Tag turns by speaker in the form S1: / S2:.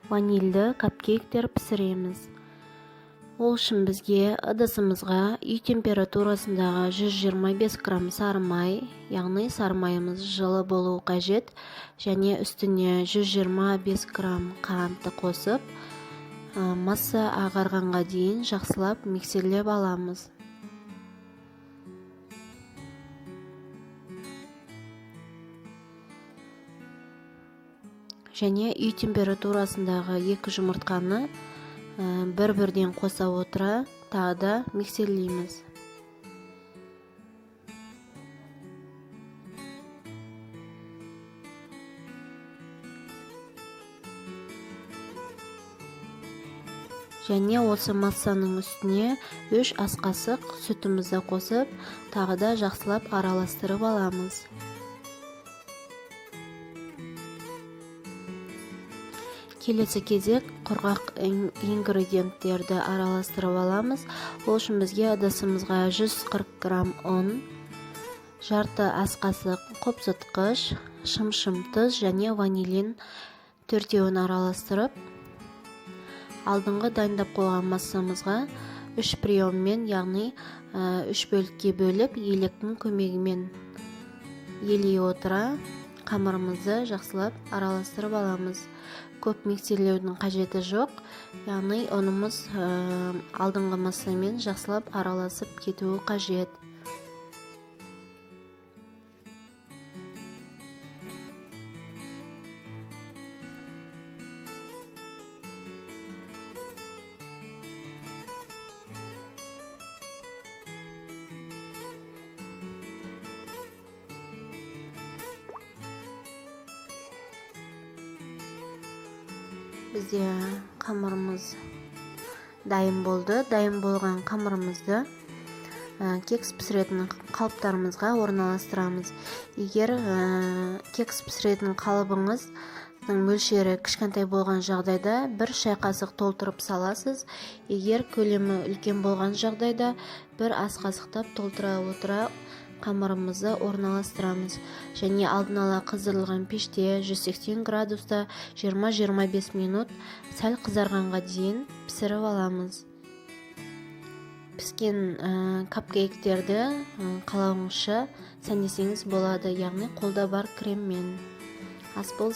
S1: Ванильді капкейктер пісіреміз. Ол үшін бізге ыдысымызға үй температурасындағы 125 грамм сары май, яғни сары майымыз жылы болуы қажет, және үстіне 125 грамм қантты қосып, масса ағарғанға дейін жақсылап миксерлеп аламыз. Және үй температурасындағы 2 жұмыртқаны бір-бірден қоса отыра тағы да миксерлейміз. Және осы массаның үстіне 3 ас қасық сүтімізді қосып, тағы да жақсылап араластырып аламыз. Келесі кезек құрғақ ингредиенттерді араластырып аламыз. Ол үшін бізге ыдысымызға 140 грамм ұн, жарты ас қасық қопсытқыш, шым-шым тұз және ванилин төртеуін араластырып, алдыңғы дайындап қойған массамызға 3 приеммен, яғни 3 бөлікке бөліп, електің көмегімен елей отыра қамырымызды жақсылап араластырып аламыз. Көп миксерлеудің қажеті жоқ, яғни ұнымыз алдыңғы массамен жақсылап араласып кетуі қажет. Бізде қамырымыз дайын болды. Дайын болған қамырымызды кекс пісіретін қалыптарымызға орналастырамыз. Егер кекс пісіретін қалыбыңыздың мөлшері кішкентай болған жағдайда бір шай қасық толтырып саласыз. Егер көлемі үлкен болған жағдайда бір ас қасықтап толтыра отыра қамырымызды орналастырамыз. Және алдын ала қыздырылған пеште 180 градуста 20-25 минут сәл қызарғанға дейін пісіріп аламыз. Піскен капкейктерді қалауыңызша сәндесеңіз болады, яғни қолда бар креммен. Ас болсын.